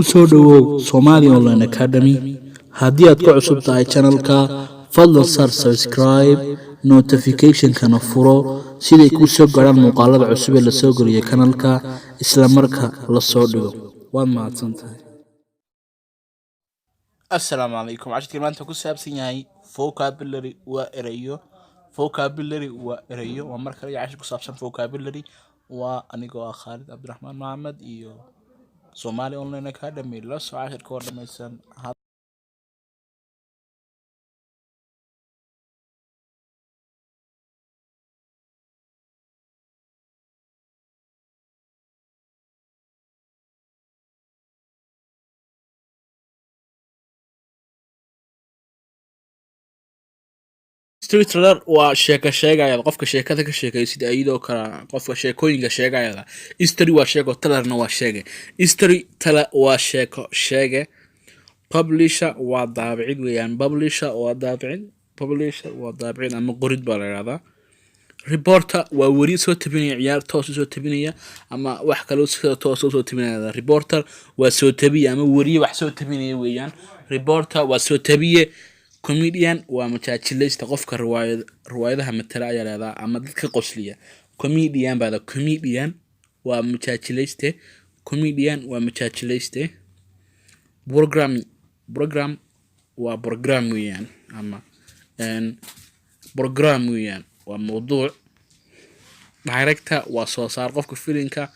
Ku soo dhowow Somali Online Academy. Haddii aad ku cusub tahay channelka, fadlan saar subscribe, notificationkana furo siday kuu soo gaadhaan muuqaalada cusub ee lasoo geliyo kanalka isla marka la soo dhigo. Waad mahadsan tahay. Asalaamu calaykum. Cashirkii maanta ku saabsan yahay vocabulary, waa erayo. Vocabulary waa erayo. Waa mar kale iyo cashir ku saabsan vocabulary. Waa anigoo ah Khaalid Cabdiraxmaan Maxamed iyo Somali Online Academy. La soo cashirka oo dhammaysan. Storyteller waa sheeko sheegaya, qofka sheekada ka sheekeeya, sida iyadoo kale qofka sheekooyinka sheegayada. Story waa sheeko, tellerna waa sheege. Story teller waa sheeko sheege. Publisher waa daabicid weeyaan. Publisher waa daabicid. Publisher waa daabicid ama qorid baa la yidhahdaa. Reporter waa weri soo tabinaya ciyaar, toos u soo tabinaya ama wax kaloo sida toos u soo tabinaya. Reporter waa soo tabiye ama weriye wax soo tabinaya weeyaan. Reporter waa soo tabiye. Comedian waa majaajilaysta, qofka riwaayadaha matala ayaa leedaha ama dadka qosliya. Comedian baa la, comedian waa majaajilayste. Comedian waa majaajilayste. Program, program waa program weeyaan ama program weeyaan, waa mawduuc. Director waa soo saar, qofka filimka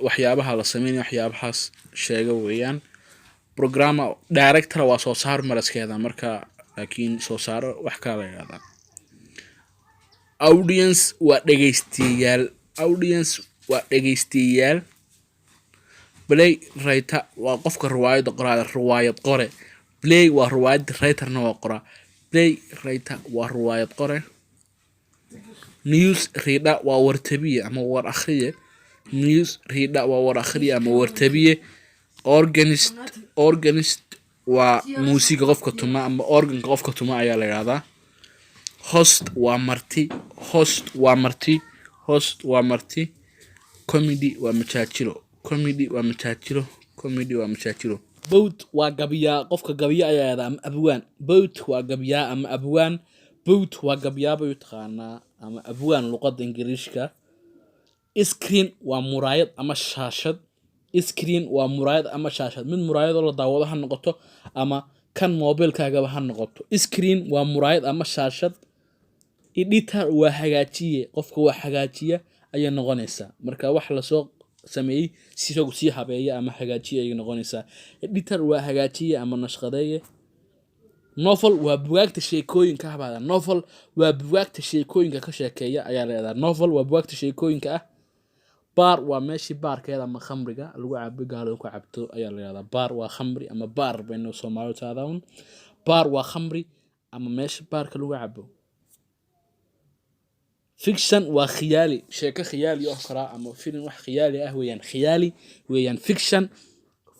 waxyaabaha la sameynaya, waxyaabahaas sheega weeyaan. Programmer, director waa soo saar maraskeeda marka, laakiin soo saaro wax kala la yidhahdaa. Audience waa dhegeystayaal. Audience waa dhegeystayaal. Play writer waa qofka riwaayadda qoraaya, riwaayad qore. Play waa riwaayad, writerna waa qoraa. Play writer waa riwaayad qore. News reader waa wartabiye ama war akhriye. News reader waa war akhriye ama wartabiye. Organist, organist waa muusiga qofka tuma ama organka qofka tuma ayaa la yidhahdaa. Host waa marti. Host waa marti. Host waa marti. Comedy waa majaajilo. Comedy waa majaajilo. Comedy waa majaajilo. Poet waa gabiyaa, qofka gabiya ayaa yidhahdaa ama abwaan. Poet waa gabiyaa ama abwaan. Poet waa gabiyaa bay u taqaanaa ama abwaan luqadda Ingiriishka. Screen waa muraayad ama shaashad. Screen waa muraayad ama shaashad, mid muraayadoo la daawado ha noqoto ama kan moobilkaagaba ha noqoto. Screen waa muraayad ama shaashad. Editor waa hagaajiye, qofka waa hagaajiya ayay noqonaysaa. Marka wax lasoo sameeyey si isagu sii habeeya ama hagaajiya ayay noqonaysaa. Editor waa hagaajiye ama nashqadeeye. Novel waa bugaagta sheekooyinka ah baa. Novel waa bugaagta sheekooyinka ka sheekeeya ayaa leedahay. Novel waa bugaagta sheekooyinka ah. Bar waa meeshii baarkeeda ama khamriga lagu cabo, gaalada ku cabto ayaa la yidhahdaa. Bar waa khamri ama baar baynu Soomaalidu tahdaa un. Bar waa khamri ama meesha baarka lagu cabo. Fiction waa khiyaali, sheeko khiyaali oo kala ama film, wax khiyaali ah weeyaan, khiyaali weeyaan fiction.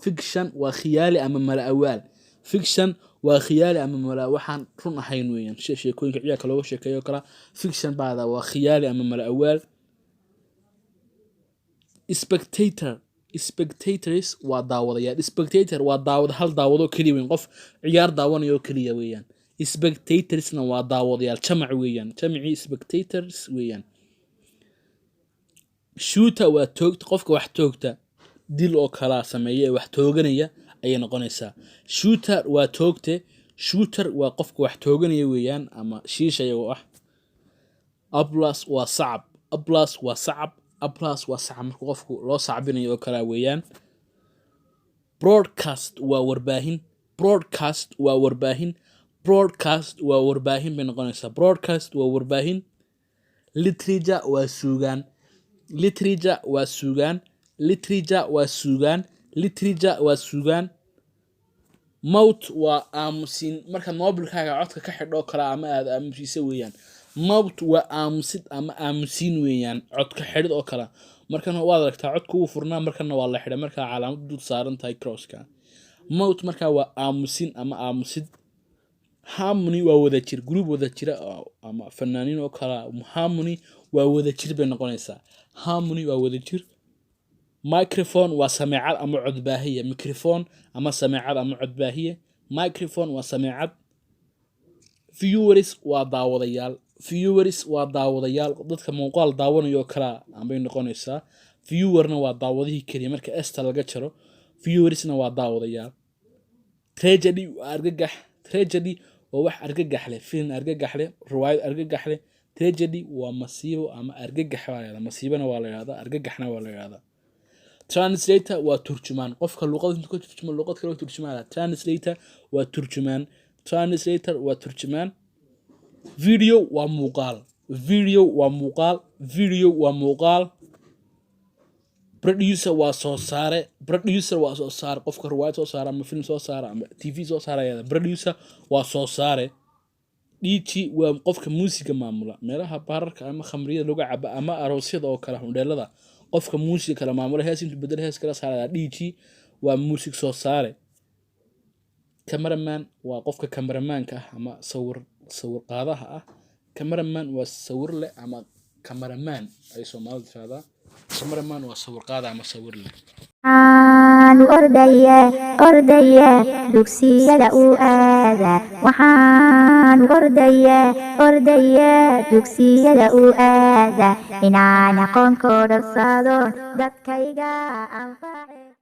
Fiction waa khiyaali ama mala awaal. Fiction waa khiyaali ama mala waxaan run ahayn weeyaan, sida sheekooyinka ciyaalka looga sheekeeyo kala. Fiction baada waa khiyaali ama mala awaal. Spectator, spectators waa daawadayaal. Spectator waa daawada, hal daawado keliya weyn, qof ciyaar daawanayo oo keliya weeyaan. Spectatorsna waa daawadayaal, jamac weeyaan, jamacii spectators weeyaan. Shooter waa toogta, qofka wax toogta, dil oo kalaa sameeya ee wax tooganaya ayay noqonaysaa. Shooter waa toogte. Shooter waa qofka wax tooganaya weeyaan ama shiishaya oo ah. Applause waa sacab. Applause waa sacab. Applause waa sacab, marka qofku loo sacbinayo oo kalaa weeyaan. Broadcast waa warbaahin. Broadcast waa warbaahin. Broadcast waa warbaahin bay noqonaysaa. Broadcast waa warbaahin. Literature waa suugaan. Literature waa suugaan. Literature waa suugaan. Literature waa suugaan. Mute waa aamusin, markaad mobilkaaga codka ka xidho kale ama aad aamusiso weeyaan. Mute waa aamusid ama aamusiin weeyaan, codka xidhid oo kale. Markana waad aragtaa codka wuu furnaa, markana waa la xidhay, markaa calaamad dul saaran tahay crosska. Mute markaa waa aamusin ama aamusid. Harmony waa wadajir, group wadajira ama fanaaniin oo kale. Harmony waa wadajir bay noqonaysaa. Harmony waa wadajir. Microphone waa sameecad ama codbaahiye. Microphone ama sameecad ama codbaahiye. Microphone waa sameecad. Viewers waa daawadayaal. Viewers waa daawadayaal, dadka muuqaal daawanayo oo kalaa ambay noqonaysaa. Viewerna waa daawadihii keliya marka S-ta laga jaro. Viewersna waa daawadayaal. Tragedy waa argagax. Tragedy waa wax argagax leh, film argagax leh, riwaayad argagax leh. Tragedy waa masiibo ama argagax baa la yihahdaa. Masiibona waa la yihahdaa, argagaxna waa la yihahdaa. Translator waa turjumaan, qofka luqad intuu ka turjumo luqad kale u turjumaan. Translator waa turjumaan. Translator waa turjumaan. Video waa muuqaal. Video waa muuqaal. Video waa muuqaal. Producer waa soo saare. Producer waa soo saare, qofka riwaayad soo saara ama film soo saara ama TV soo saara ayada. Producer waa soo saare. DJ waa qofka muusiga maamula, meelaha baararka ama khamriyada lagu cabo ama aroosyada oo kale, hundheelada, qofka muusiga kala maamula, hees intuu bedelo hees kala saaraya. DJ waa muusig soo saare. Cameraman waa qofka cameramaanka ah ama sawir qaadaha ah. Cameraman waa sawir leh ama cameraman ay Soomaalidu tiraahdaa. Cameraman waa sawir qaada ama sawir leh. Waxaan ordaya, ordaya, dugsiyada u aada. Waxaan ordaya, ordaya, dugsiyada u aada, inaan aqoon korodhsado, dadkayga anface.